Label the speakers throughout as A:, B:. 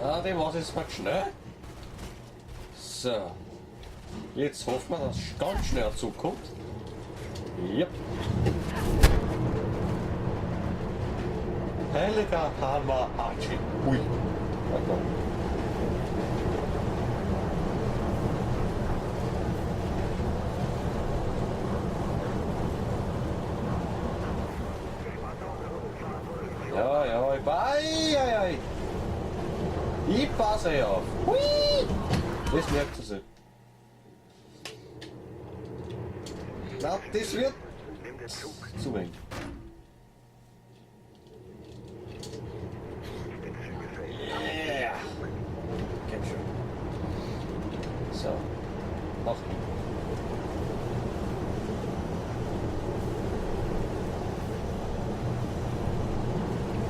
A: Ah, dem was ist mal schnell. So. Jetzt hoffen wir, dass ganz schnell ein Zug kommt. Yep. Heiliger Hammer Archie. Ui. Warte mal. Ja, ja, ei, ei, ei. Ich passe ja auf. Hui! Das merkt sie sich. Na, das wird zu eng. Yeah. Geht schon. So. Mach.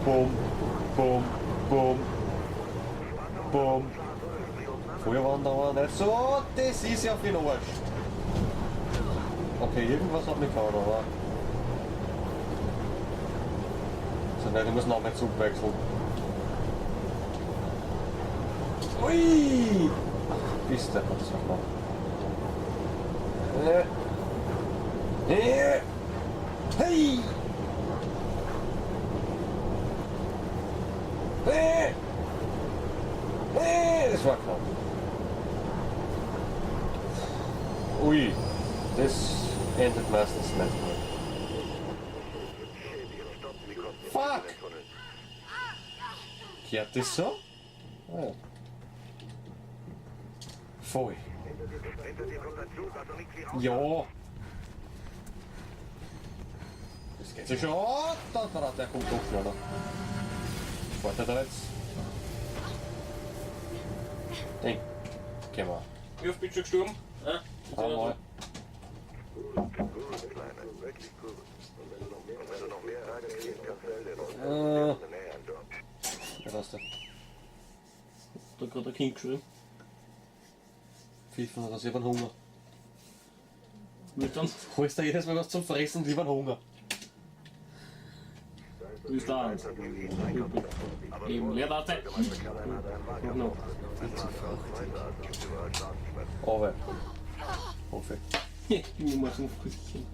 A: Bum, bum, bum, bum. Früher waren da aber nicht so, das ist ja für den Arsch. Okay, irgendwas hat mich gehauen, aber. So, nein, ich muss noch mal Zug wechseln. Ui! Ach, bist du, das war knapp. Hey! Das war knapp. Ui, das endet meistens nicht gut. Fuck! Kehrt das so? Ah, ja. Voll. Ja. Das geht ja schon. Oh, da, da, der kommt doch schneller. Fährt er da jetzt? Ding. Gehen wir.
B: Wie oft bist du schon gestorben? Ja?
A: Einmal. Ja, was da?
B: Da hat gerade ein Kind geschrien.
A: Pfiffen, also ich hab einen Hunger.
B: Willst du dann?
A: Holst du jedes Mal was zum Fressen und ich hab einen Hunger.
B: Willst du auch eins? Eben, Leertaste. Mach noch.
A: Viel zu fruchtig. Aber. Hoffe
B: Ich bin mal zum Früchtchen.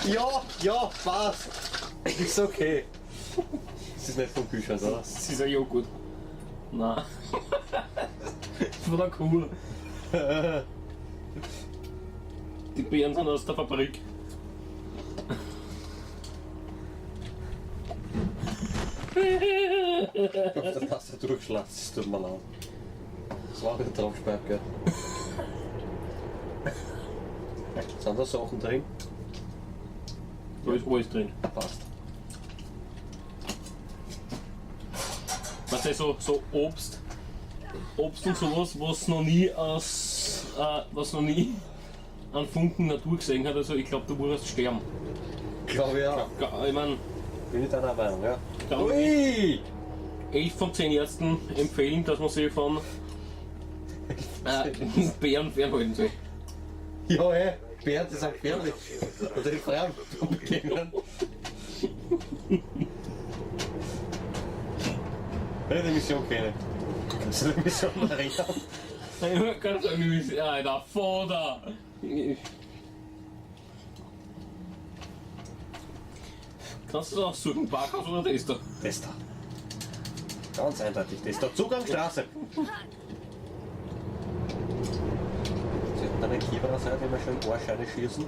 A: Ja, ja, passt. Ist okay. Das ist nicht vom Kühlschrank, oder?
B: Das ist ein Joghurt. Nein. Von der Kuh. Die Beeren sind aus der Fabrik.
A: Auf der Taste durchschlagen, das tut mir leid. Das war wieder drauf gesperrt, gell? Sind da Sachen drin?
B: Da ist alles drin.
A: Passt.
B: Weißt du, so Obst, Obst und sowas, was noch nie aus, was noch nie einen Funken Natur gesehen hat, also ich glaube, du wirst sterben.
A: Glaube ich auch.
B: Ich mein,
A: Bin ich deiner Meinung, ja?
B: Glaub
A: Ui!
B: 11 von 10 Ärzten empfehlen, dass man sich von Bären fernhalten soll.
A: Ja, ey, Bären, die sind gefährlich. Oder die Frauen umgehen. Wenn ich die Mission kenne. Kannst du die Mission mal erinnern?
B: Kannst du irgendwie, Alter, Vater! Kannst du das aussuchen, Parkhaus oder Tester?
A: Tester. Ganz eindeutig Tester. Zugangsstraße. Sollten da nicht Kieberer sein, die mal schön Ohrscheine schießen?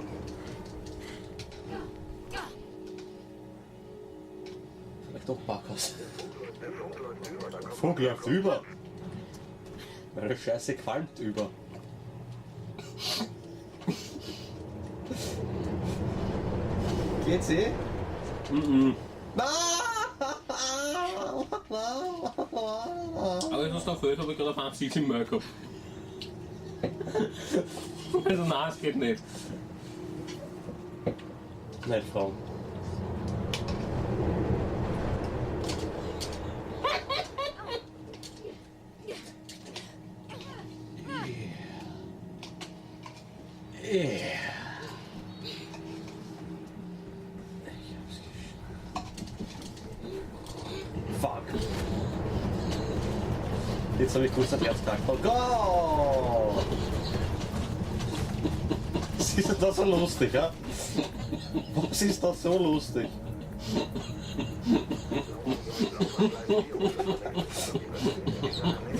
A: Vielleicht doch Parkhaus. Funk läuft über. Meine Scheiße qualmt über. Geht's eh?
B: Mhm.
A: Aber
B: was da fehlt, habe ich gerade auf 1,6 im Mail gehabt. Also nein, es geht nicht.
A: Nicht fragen. Yeah. Ich hab's geschafft. Jetzt habe ich kurz ein Herz gekackt. Oh Gott! Was ist denn da so lustig, ja? Was ist da so lustig?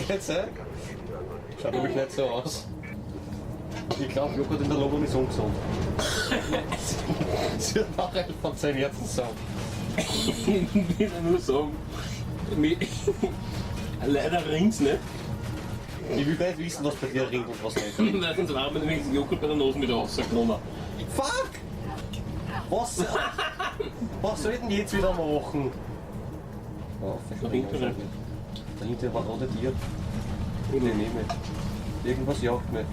A: Geht's, eh? Schaut nämlich nicht so aus. Ich glaube, Joghurt in der Lobung ist ungesund. Sie hat nach 11 von 10 Herzen sagen.
B: Ich will nur sagen, leider rinnt's nicht.
A: Ich will nicht wissen, was bei dir rinnt und was nicht rinnt.
B: Weil sonst war mir nämlich Joghurt bei der Nase wieder rausgenommen.
A: Fuck! Was? Was soll ich denn jetzt wieder machen? Oh,
B: Dahinter.
A: Dahinter war rote Tier. Den nehme ich. Irgendwas jagt mich.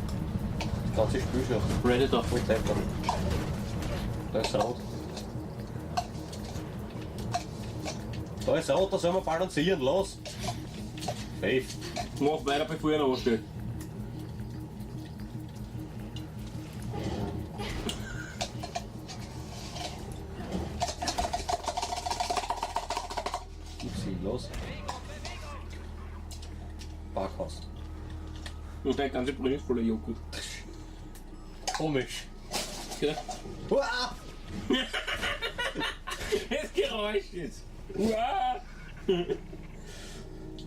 A: Das ganze Spiel schon.
B: Predator.
A: Voll deppert. Da ist rot. Da ist rot, da sollen wir balancieren, los! Safe.
B: Mach weiter, bevor ich noch anstehe.
A: Gib's los. Parkhaus.
B: Und dein ganze Brille ist voller Joghurt.
A: Komisch.
B: Ja.
A: Uah!
B: Das Geräusch ist. Uah!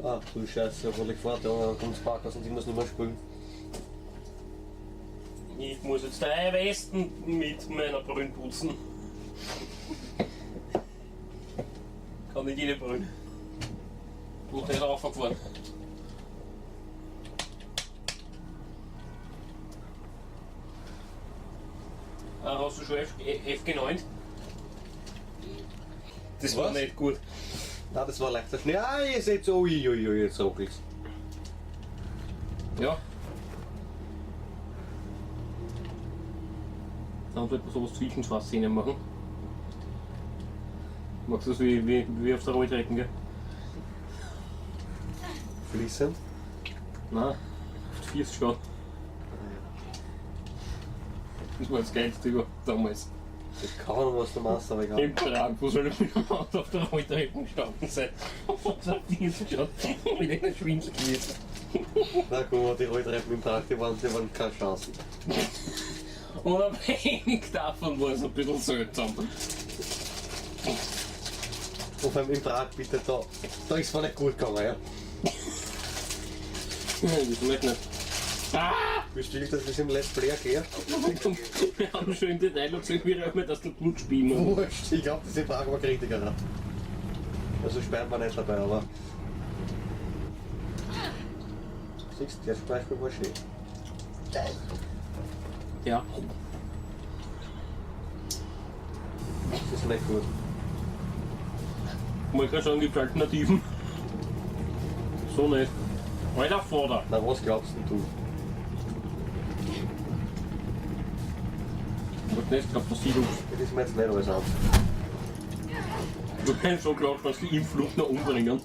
A: Ach du Scheiße, obwohl ich fahre, da kommt das Parkhaus und ich muss nicht mehr spülen.
B: Ich muss jetzt drei Westen mit meiner Brille putzen. Kann nicht jede Brille. Und der ist raufgefahren. Hast du schon FG9? Das war
A: Was?
B: nicht gut.
A: Nein, das war leichter Schnee. Ah, ihr seht so, ui, ui, ui, jetzt ruckelt's.
B: Ja. Dann sollte man sowas zwischen zwei Szenen machen. Magst du das wie auf der Rolltreppen, gell?
A: Fließend.
B: Nein, auf die Füße schon. Das war das Geilste über damals.
A: Ich kann noch was du machst, aber egal.
B: Im Prag, wo soll ich mit dem Auto auf der Rolltreppen gestanden sein? Und auf die Füße geschaut, wie ich nicht gewesen.
A: Na gut, die Rolltreppen im Park, die waren keine Chance.
B: Unabhängig davon war es ein bisschen seltsam.
A: Und vor allem im Prag, bitte, da ist es nicht gut gegangen, ja.
B: Ja, das vielleicht nicht. Ah!
A: Willst du wirklich, dass ich das im Let's Play erkläre?
B: Wir haben schon im Detail erzählt, wie wir das da gut spielen.
A: Wurscht, ich glaube, diese Frage war kritiker. Also sperren wir nicht dabei, aber. Siehst du, das Beispiel war schön.
B: Ja.
A: Das ist nicht gut.
B: Wollte gerade sagen, gibt Alternativen. So nicht. Alter Vater.
A: Na, was glaubst denn du?
B: Ich wollte nicht, ich glaub, das sieht uns.
A: Das ist mir jetzt nicht alles an.
B: Du kannst so glauben, dass die im Flug noch umbringen.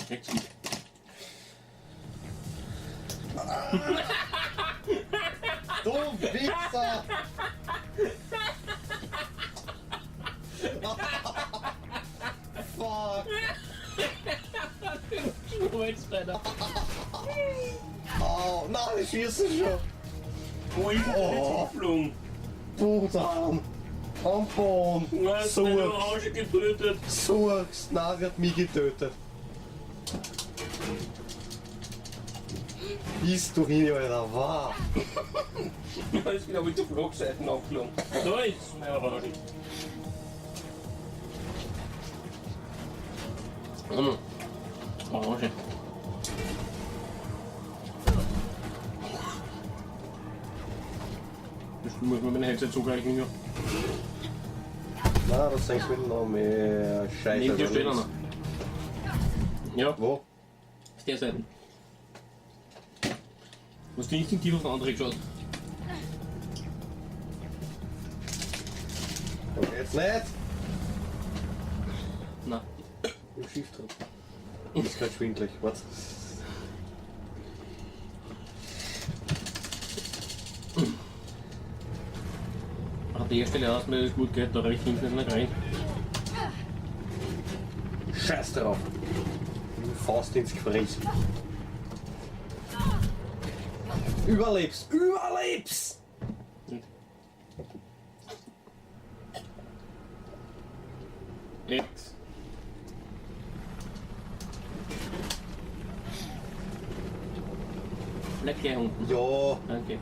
B: Echt gut.
A: Du Wichser! Fuck!
B: Schweinsteiger.
A: Oh, nein, die schießen schon!
B: Wo ist denn
A: Oh.
B: jetzt geflogen?
A: Bruder! Am Boden!
B: Du hast meine
A: Such's!
B: Orange getötet.
A: Such's! Nein, sie hat mich getötet! Bist du hin, Alter? Wow!
B: Da ist, glaube ich, die Flugseiten aufgeflogen. Da ist meine Orange. Mhm. Orange. Das muss man mit dem Headset zugreifen. Ja.
A: Nein, das denkst du noch mehr Scheiße.
B: Neben dir steht einer. Ja,
A: Wo?
B: auf der Seite. Hast du instinktiv auf den anderen geschaut?
A: Okay, jetzt nicht!
B: Nein.
A: Im Schiff drin. Ist grad schwindelig. Warte.
B: An der Stelle aus, mir das gut geht, da rechts hinten nicht rein.
A: Scheiß drauf! Mit Faust ins Gefräß. Überlebst! Überlebst!
B: Nicht. Jetzt. Bleib gleich unten.
A: Ja,
B: Danke.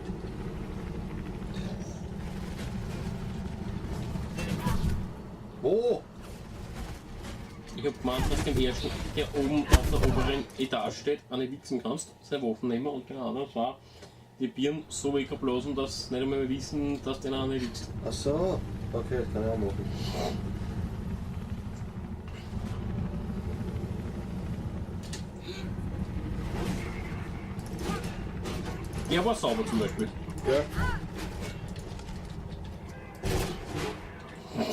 A: wo?
B: Ich hab gemeint, dass dem ersten, der oben auf der oberen Etage steht, eine wichsen kannst, seine Waffen nehmen und den anderen zwar die Birnen so wegblasen, dass nicht einmal mehr wissen, dass der eine wichst.
A: Ach so, okay, das kann ich auch machen.
B: Der war sauber zum Beispiel.
A: Ja.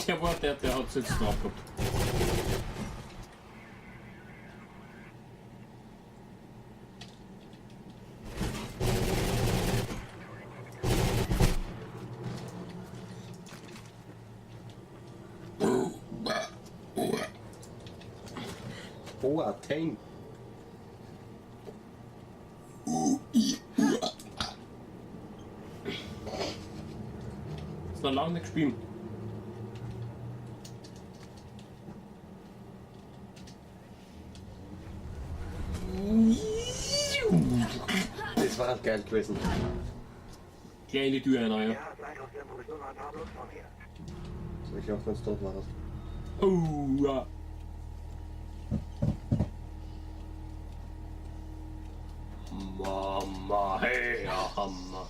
B: Der war der, der hat jetzt drauf gehabt.
A: Boateng.
B: Ist noch lange nicht gespielt.
A: Das war geil gewesen.
B: Gleich in die Tür rein, ja.
C: Ja, gleich aus dem ist nur noch ein paar Blocks von hier.
A: Das hab ich auch, wenn du tot warst.
B: Oh, ja. Mama, hey, ja, Hammer.